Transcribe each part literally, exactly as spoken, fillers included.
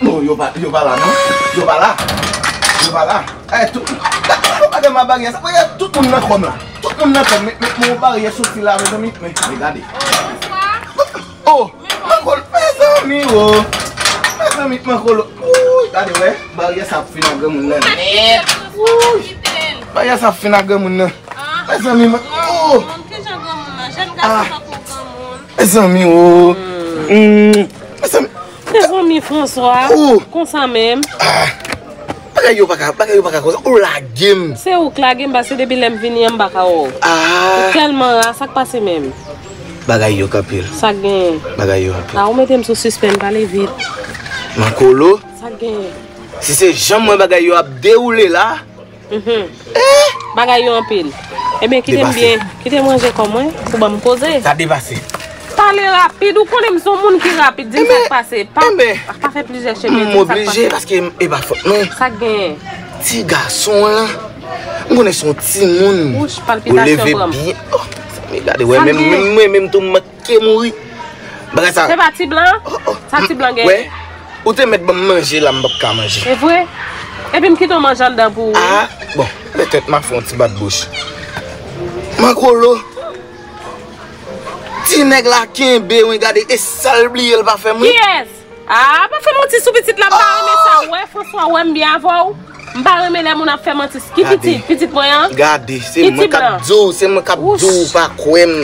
Non, yo pa, yo pa la, non. Yo pa la. Yo pa la. Eh, tout, gade, gade, gade ma baryè sa. Gade, tout moun nan kò m la. Tout moun nan kò m. Met, met yon baryè sou fi la, mezanmi. Men, men gade. Oh, Mankolo, mezanmi, oh. Mezanmi, Mankolo. Ouy, gade, wè. Baryè sa ap fin ak granmoun nan nèt. Ouy. Baryè sa ap fin ak granmoun nan. Mezanmi, man. Oh. Mezanmi, oh. Hmm. Mezanmi. Mezanmi, François. Oh. Konsa menm. Bagay yo pa ka, bagay yo pa ka konsa. Ou lage m. Se ou k lage m, paske depi lè m vini an, m pa ka wè w. Ah. Ou tèlman ra, sa k pase menm? Bagay yo k anpil. Sa k genyen? Bagay yo anpil. Ah, ou mete m sou sispenn, pale vit. Mankolo. Sa k genyen? Si se jan m wè bagay yo ap dewoule la. Mhm. Bagay yo anpil. Ebyen, kite m byen, kite m ranje kò mwen pou ban m koze. Sa depase. Pale rapid, ou konnen m se yon moun ki rapid, di m sa k pase. Pa, pa fè plizyè chemen, di m sa k pase. M oblije, paske e pa fòt mwen. Sa k genyen? Ti gason an, m konnen se yon timoun. Wouch, palpitasyon pran m. Ou leve byen. Oh, mezanmi, gade, wè, menm, menm mwen, menm tou, m manke mouri. Bagay sa. Se pa ti blan? Oh, oh. Sa ti blan genyen? Wè, ou te mèt ban m manje la, m p ap ka manje. Se vre? Epi m kite w manje anndan pou ou. Ah, bon, petèt m a fè yon ti bat bouch. Mankolo. Ti nèg la kenbe, wi, gade, e sa l bliye l pa fè m, wi. Kiyès? Ah, pa fè manti sou pitit la, m pa renmen sa. Wè, François, wè m byen avè w. M pa renmen lè moun ap fè manti. Ki pitit? Pitit mwen an? Gade, se mwen k ap di w, se mwen k ap di w, ou pa kwè m.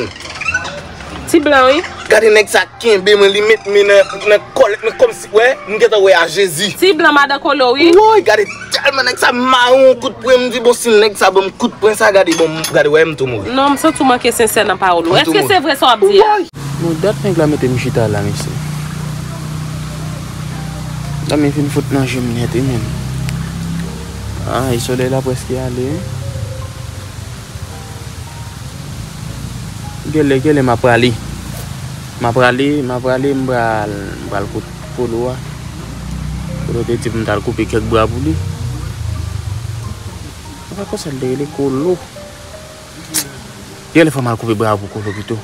Ti blan, wi. Gade nèg sa kenbe mwen, li met men nan, nan kòlèt mwen kòmsi, wè, m gentan wè a Jezi. Ti blan madan Kolo, wi. Woy, gade tèlman nèg sa mare yon kout pwen, m di, bon, si nèg sa ban m kout pwen sa, gade, bon, gade, wè, m tou mouri. Non, m santi w manke sensè nan pawòl ou. Èske se vre sa w ap di a? Woy. Bon, dat nèg la mete m chita la, mesye. Dòmi fin fout nan je m nèt, wi, menm. Ah, e solèy la prèske ale, wi. Gèlè, gèlè, m ap prale. M ap prale, m ap prale, m pral, m pral kot Kolo a. Kolo te di m t al koupe kèk bra pou li. Apa konsa l te rele Kolo? Gèlè, fò m al koupe bra pou Kolo pito.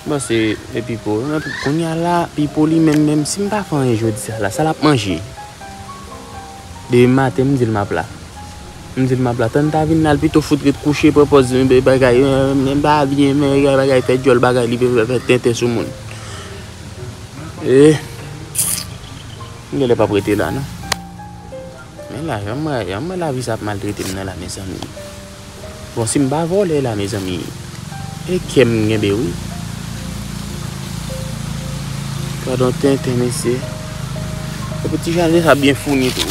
M panse e Pipo. Kounye a la, Pipo li menm, menm si m pa fè anyen jodi a la, sa l ap manje? Demen maten, m di l m ap la. M di l m ap la. Tan l ta vin la, l pito fout ret kouche, pran pòz, men bagay, eh, men pa byen, men bagay, fè djòl bagay, li fè, fè tenten sou moun. Eh, m genlè p ap rete la, non. Men la, jan m wè, jan m wè lavi sa ap maltrete m nan la, mezanmi. Bon, si m pa vòlè la, mezanmi, e kè m genbe, wi. Gadon tenten, mesye. Epi ti jardin sa byen founi tou.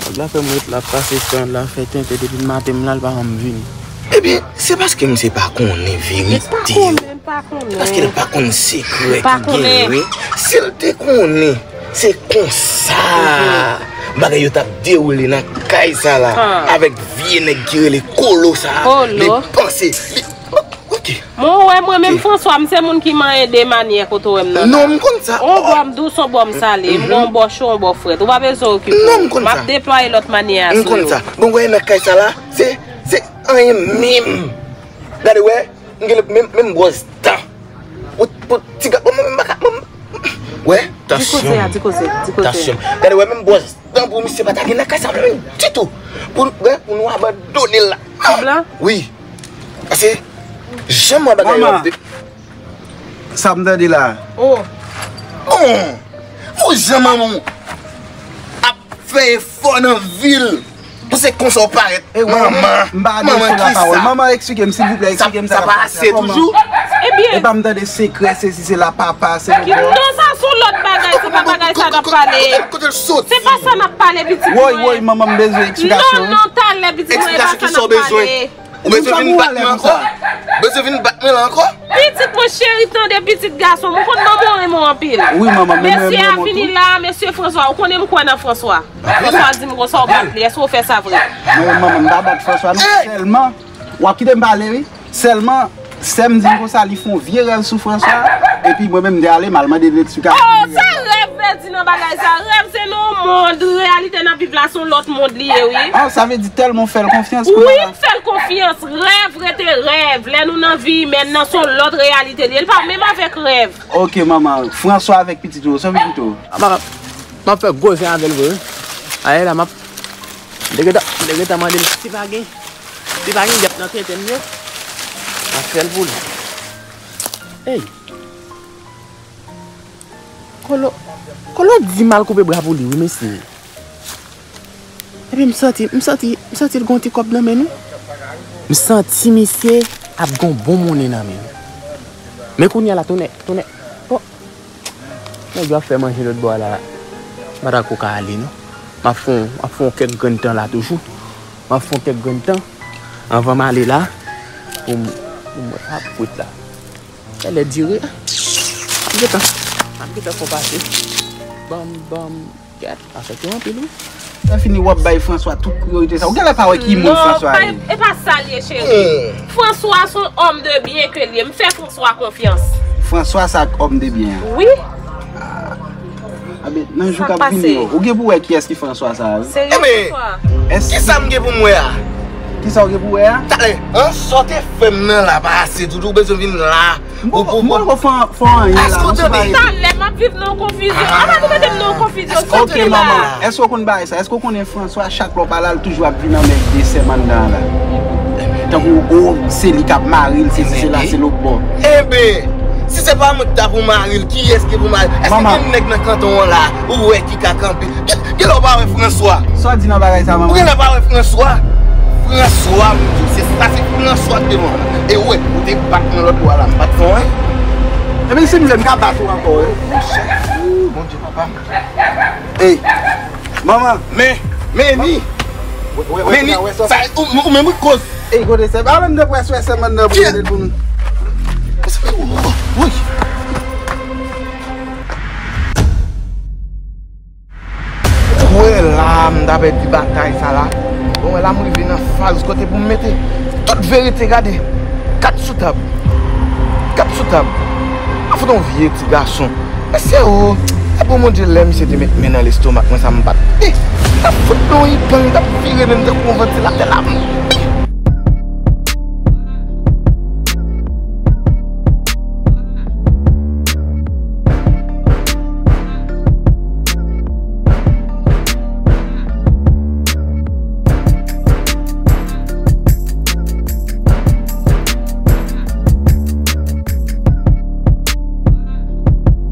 Nèg la fè m ret la, pase tan la, fè tenten depi maten m la, l pa janm vini. Ebyen, se paske misye pa konnen verite yo. Li pa konnen, li pa konnen. Paske l pa konn sekrè ki genyen. Si l te konnen, se konsa bagay yo t ap dewoule nan kay sa la, avèk vye nèg ki rele Kolo sa. Li panse, li, ok. Mwen wè mwen menm François, m se moun ki manyen de manyè kote w wè m nan la. Non, m konn sa. On bò m dous, on bò m sale, m gon bò cho, on bò frèt. Ou pa bezwen okipe w. Non, m konn sa. M ap deplwaye lòt manyè a sou ou. M konn sa. Bon, wè nan kay sa la, se, se anyen menm. Gade wè, m gen menm, menm bwòz dan. Pou, pou ti ga, mwen menm baka, mwen, wè, tansyon. Di koze a, di koze, di koze. Tansyon. Gade wè, menm bwòz dan pou misye pa ta gen nan kay sa menm ditou. Pou, wè, pou nou abandone l la. Ti blan? Wi. Paske, jan m wè bagay yo ap de- Sa m tande la. Oh. Bon, pou jan manman w ap fè efò nan vi l, pou se konsa w parèt. Manman, manman kisa? Manman, eksplike m, silvouplè, eksplike m sa k ap pase a. Sa pa ase toujou? Ebyen. Epa m tande sekrè, sesi, sela, papa, se lòt bò. Non, sa se yon lòt bagay, se pa bagay sa n ap pale. Kote, kote, kote l soti? Se pa sa n ap pale, pitit mwen. Woy, woy, manman, m bezwen eksplikasyon. Non, non, talè, pitit mwen, e pa sa n ap pale. Ou bezwen vin bat mwen ankò? Bezwen vin bat mwen la ankò? Pitit mwen cheri, tande pitit gason m, ou konn manman w renmen w anpil. Wi, manman, men mwen renmen w tou. Mesye a vini la, mesye François, ou konnen m kwè nan François. François di m konsa w bat li, èske w fè sa vre? Mwen, manman, m pa bat François non, sèlman, w ap kite m pale wi, sèlman, sè m di m konsa li fè yon vye rèv sou François, epi mwen menm m te ale m al mande l eksplikasyon. Oh, sa rèv vle di nan bagay sa? Rèv se nan yon mond, reyalite n ap viv la se yon lòt mond li ye wi. Ah, sa vle di tèlman w fè l konfyans kounye a la. Wi, m fè l konfyans, rèv rete rèv, lè nou nan vi imèn nan se yon lòt reyalite li ye, li pa menm avèk rèv. Ok, manman, François avèk pitit ou, sa w vin pito? M ap, m ap fè gwo zen avè l vre wi. Ayè la, m ap, m te gentan, m te gentan mande l si pa gen, si pa gen yèp nan tenten m yo, m ap fè l pou li. Ey! Kolo, Kolo di m al koupe bra pou li wi, mesye. Epi m santi, m santi, m santi l gon ti kòb nan men nou. M santi misye ap gon bon monnen nan men l. Men kounye a la, tounen, tounen. Oh. Nèg yo ap fè manje lòt bò a la. M pa ta ko ka ale non. M ap fè yon, m ap fè yon kèk grenn tan la toujou. M ap fè yon kèk grenn tan anvan m ale la. Pou m, pou m wè sa ap fwit la. Genlè dire. M ap gentan, m ap gentan fè w pase. Banm, banm, kèt, afè tou anpil wi. Lè fini w ap bay François tout priyorite sa. Ou genlè pa wè ki moun François ye. Non, e pa sa l ye cheri. François se yon homme de bien ke l ye. M fè François konfyans. François sa k homme de bien an? Wi. Ah, men nan jou k ap vini yo, ou gen pou wè kiyès ki François sa a wi. Serye François? Kisa m gen pou m wè a? Kisa w gen pou wè a? Talè, an sa w te fè m nan la pa ase tou, tou bezwen vin la. M poko, m poko fè, fè anyen la. Èske w tande? Talè, m ap viv nan yon konfizyon. Apa nou mete m nan yon konfizyon? Ok, manman. Èske w konn bagay sa? Èske w konnen François, chak lè w pa la, l toujou ap vin anmède sè m anndan an la? Tankou, o, se li k ap mari l, se si, se la, se lòt bò. Enben, si se pa mwen ki ta pou mari l, kiyès ki pou mari l? Èske gen nèg nan kanton an la, ou wè ki ka kanpe? Gen, genlè w pa wè François. Sa w di nan bagay sa, manman? Ou genlè pa wè François? François, m di w, se sa, se François k devan w la. E ou wè, ou te bat mwen lòt bò a la, m pa t fè w anyen. Ebyen, si m vle, m ka bat ou ankò, wi. Monchè, Bondye papa m. Ey, manman. Men, men ni. Men ni, sa, ou, ou menm ou koz. Ey, kote sè m? Al ann nan pwès wè sè m ann nan pou mete l pou nou. Woy. Ou wè la, m ta pèdi batay sa la. Bon, wè la, m rive nan faz kote pou m mete tout verite, gade. Kat sou tab. Kat sou tab. An fout on vye ti gason. Mesye o, e bon Bondye lè misye te met men nan lestomak mwen sa m pa t. Eh, m t ap fout nou yon bang, m t ap vire men m tankou yon vantilatè la.